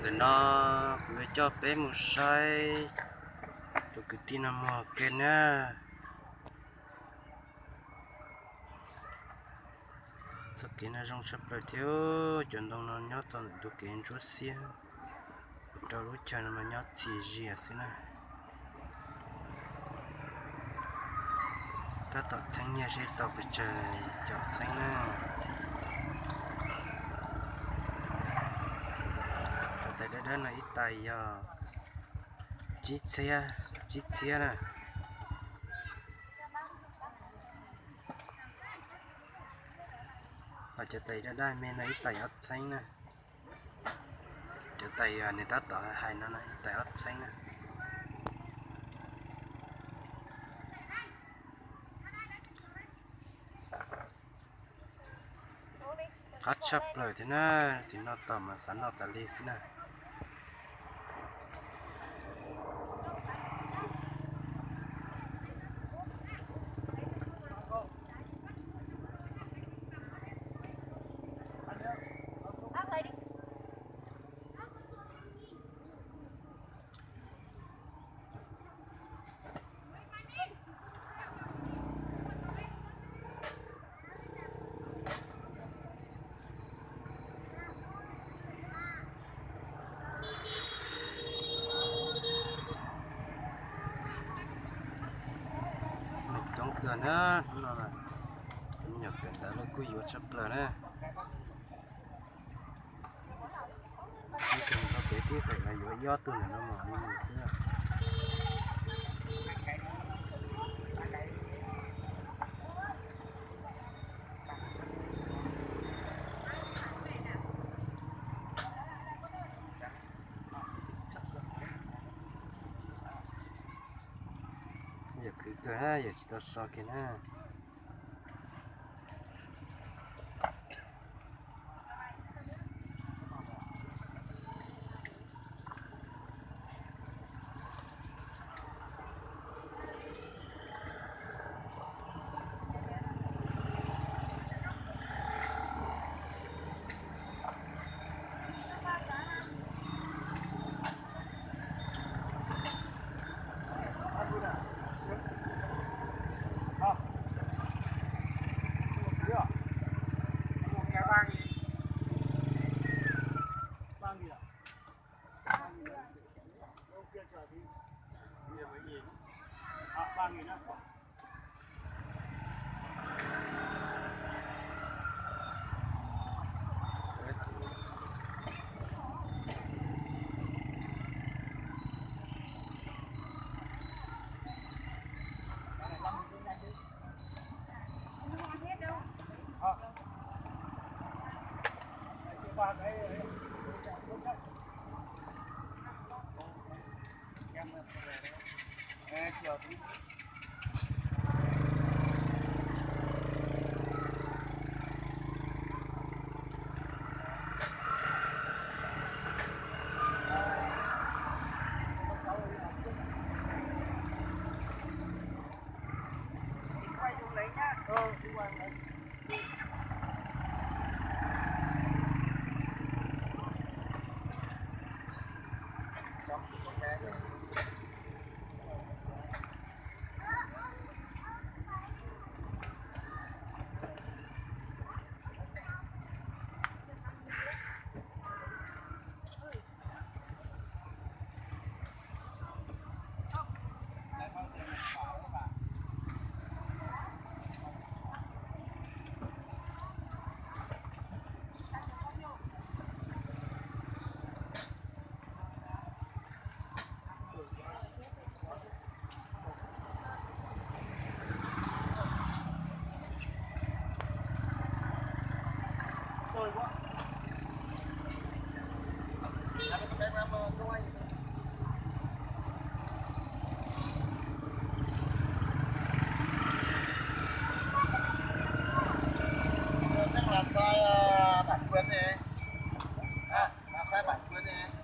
Ntawm no kuv yuav coj peb mus saib tus kwv tij no muag ke na. Txoj kev no zoo tshaj plaws thiab, cov ntoo no nyob tau ntawm ntug kev ntsuab xiab, rau lub chaw no mas nyob txias zias xwb na. Tab tom txheeb nyiaj seb tau pes tsawg caum txheeb na. Cov tais dawb dawb no ib tais yog tsib txhiab, tsib txhiab na. Ho cov tais daj daj me no ib tais ob txheeb na. Cov tais nws tab tom hais no no ib tais ob txheeb na. Qab tshaj plaws thiab na, tim no tom mas xav noj tas li xwb na. Neeg coob kawg na, hnub no cov me nyuam kawm ntawv lawv kuj yuav tshaj plaws na. Ib tug tau pem tib feem los yuav ib ob tug ntawm no mam li mus xwb. Yawm khwv kawg na, yawm tsis tau so kiag na. Txheeb lam xaib Pam Kuab ne, lam xaib Pam Kuab ne.